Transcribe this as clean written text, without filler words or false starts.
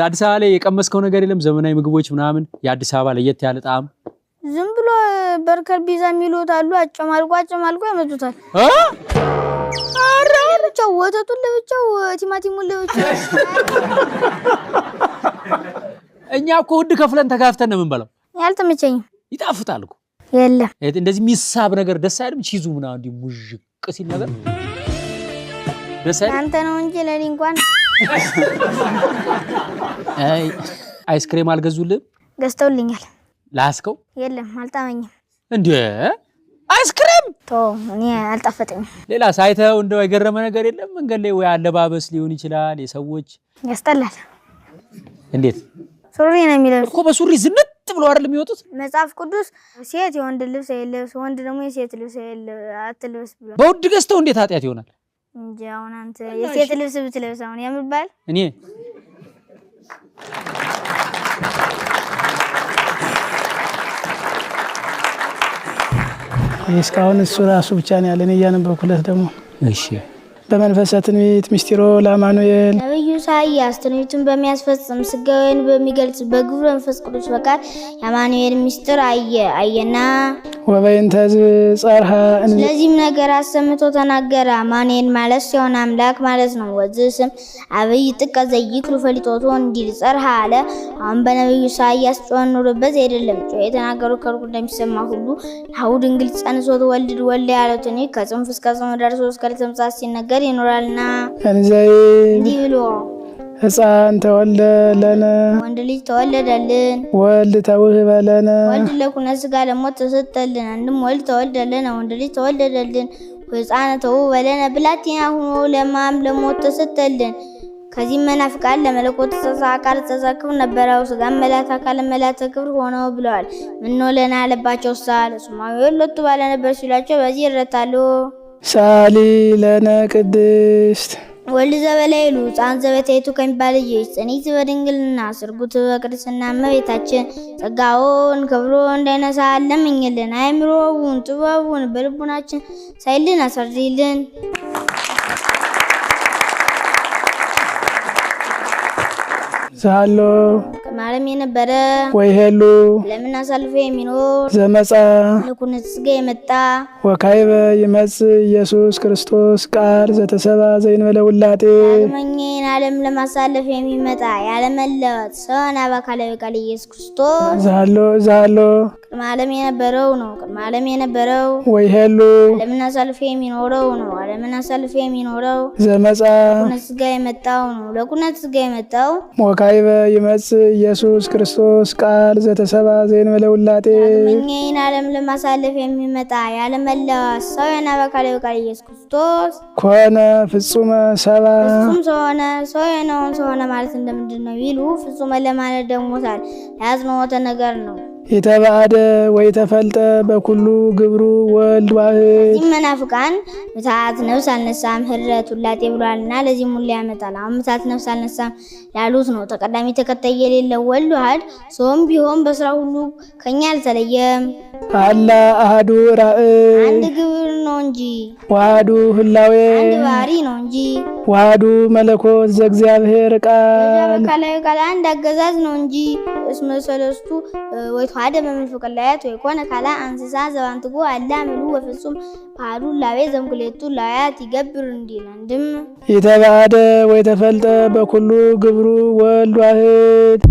አዲስ አበባ ላይ የቀመስከው ነገር የለም? ዘመናዊ ምግቦች ምናምን፣ የአዲስ አበባ ለየት ያለ ጣዕም? ዝም ብሎ በርከር ፒዛ የሚሉት አሉ። አጨማልቆ አጨማልቆ ያመጡታል። እ? ለብቻው ወተቱን ለብቻው ቲማቲሙን ለብቻው። እኛ እኮ ውድ ከፍለን ተጋፍተን ነው የምንበላው። ያልተመቸኝም። ይጣፍጣል እኮ። የለም። እንደዚህ የሚሳብ ነገር ደስ አይልም? ቺዙ ምናምን እንዲህ ሙዥቅ ሲል ነገር ደስ አይልም? አንተ ነው እንጂ ለኔ እንኳን። አይ፣ አይስክሬም አልገዙልህም? ገዝተውልኛል። ላስከው? የለም፣ አልጣመኝም። እንዴ፣ አይስክሬም? ቶ እኔ አልጣፈጠኝም። ሌላ ሳይተው እንደው የገረመ ነገር የለም? መንገድ ላይ ወይ አለባበስ ሊሆን ይችላል የሰዎች። ያስጠላል። እንዴት? ሱሪ ነው የሚለብስ። እኮ በሱሪ ዝንጥ ብሎ አይደል የሚወጡት? መጽሐፍ ቅዱስ ሴት የወንድ ልብስ አይለብስ፣ ወንድ ደግሞ የሴት ልብስ አትልበስ ብሏል። በውድ ገዝተው እንዴት ኃጢአት ይሆናል? እንጂ አሁን አንተ የሴት ልብስ ብትለብስ አሁን ያምርብሃል? እኔ እስካሁን እሱ ራሱ ብቻ ነው ያለ። እኔ እያነበብኩለት ደግሞ። እሺ። በመንፈሰ ትንቢት ምስጢሮ ለአማኑኤል። ነቢዩ ኢሳይያስ ትንቢቱን በሚያስፈጽም ሥጋዌን በሚገልጽ በግብረ መንፈስ ቅዱስ ፈቃድ የአማኑኤል ምስጢር አየ አየና ወበይንተ ጸርሐ። ስለዚህም ነገር አሰምቶ ተናገረ። አማኑኤል ማለት ሲሆን አምላክ ማለት ነው። ወዝ ስም አብይ ጥቀ ዘይክሉ ፈሊጦቶ እንዲል ጸርሐ አለ። አሁን በነቢዩ ኢሳይያስ ጮኸን ኖሮበት አይደለም። ጮኸ የተናገሩ ከሩቅ እንደሚሰማ ሁሉ ናሁ ድንግል ጸንሶ ትወልድ ወልደ ያለው ትንቢት ከጽንፍ እስከ ጽንፍ ደርሶ እስከ ዕለተ ምጽአት ሲነገር ይኖራልና። እንዘይብል እንዲህ ብሎ ሕፃን ተወልደ ለነ፣ ወንድ ልጅ ተወለደልን፣ ወልድ ተውህበ ለነ፣ ወልድ ለኩነ ሥጋ ለሞት ተሰጠልን። አንድም ወልድ ተወልደልን፣ ወንድ ልጅ ተወለደልን። ወሕፃነ ተውህበ ለነ ብላቴና ሆኖ ለማም ለሞት ተሰጠልን። ከዚህም መናፍቃን ለመለኮት ተጸ አካል ተጸ ክብር ነበረው ሥጋም መላት አካል መላተ ክብር ሆነው ብለዋል። ምነው ለና አለባቸው ሳል ሱማዊ ሁለቱ ባለ ነበር ሲሏቸው በዚህ ይረታሉ። ሳሊ ለነ ቅድስት። ወልድ ዘበላይሉ ሕፃን ዘበታይቱ ከሚባል ልጅ ጽኒት በድንግልና ስርጉት በቅድስና እመቤታችን ጸጋውን ክብሮ እንዳይነሳ ለምኝልን። አእምሮውን ጥበቡን በልቡናችን ሳይልን አሰርይልን። ዛሎ ከማለም የነበረ ወይሄሉ ለምን አሳልፎ የሚኖር ዘመጻ ለኩነት ሥጋ የመጣ ወካይበ ይመጽእ ኢየሱስ ክርስቶስ ቃል ዘተሰባ ዘይንበለ ውላጤ። ዳግመኛን ዓለም ለማሳለፍ የሚመጣ ያለመለወጥ ሰውን አባካላዊ ቃል ኢየሱስ ክርስቶስ ዛሎ ዛሎ ቅድመ ዓለም የነበረው ነው። ቅድመ ዓለም የነበረው ወይሄሉ ዓለምን አሳልፎ የሚኖረው ነው። ዓለምን አሳልፎ የሚኖረው ዘመጻ ለኩነት ሥጋ የመጣው ነው። ለኩነት ሥጋ የመጣው ወካይበ ይመጽእ ኢየሱስ ክርስቶስ ቃል ዘተሰባ ዘይንበለ ውላጤ። ዳግመኛን ዓለም ለማሳለፍ የሚመጣ ያለመለወጥ ሰው የሆነ አካላዊ ቃል ኢየሱስ ክርስቶስ ኮነ ፍጹመ ሰባ። ፍጹም ሰው ሆነ። ሰው የሆነውን ሰው ሆነ ማለት እንደምንድን ነው ቢሉ ፍጹም ለማለት ደግሞታል። ያዝነወተ ነገር ነው። የተባአደ ወይተፈልጠ በኩሉ ግብሩ ወልድ ዋህድ። እዚህ መናፍቃን ምትሃት ነፍስ አልነሳም ህረት ውላጤ ብሏልና ለዚህ ሙሉ ያመጣል። አሁን ምትሃት ነፍስ አልነሳም ላሉት ነው። ተቀዳሚ ተከታይ የሌለው ወልድ ዋህድ ሰውም ቢሆን በስራ ሁሉ ከኛ አልተለየም። አላ አሃዱ ራእይ፣ አንድ ግብር ነው እንጂ፣ ዋህዱ ህላዌ፣ አንድ ባህሪ ነው እንጂ፣ ዋህዱ መለኮት ዘእግዚአብሔር ቃል፣ በአካላዊ ቃል አንድ አገዛዝ ነው እንጂ። እስመ ሰለስቱ ወይተዋሐደ በመንፈቀ ላያት ወይኮነ ካላ እንስሳ ዘባንትጎ አላ ምሉ ወፍጹም ባህሉ ላቤ ዘምኩሌቱ ላያት ይገብር እንዲል አንድም የተባአደ ወይተፈልጠ በኩሉ ግብሩ ወልድ ዋህድ።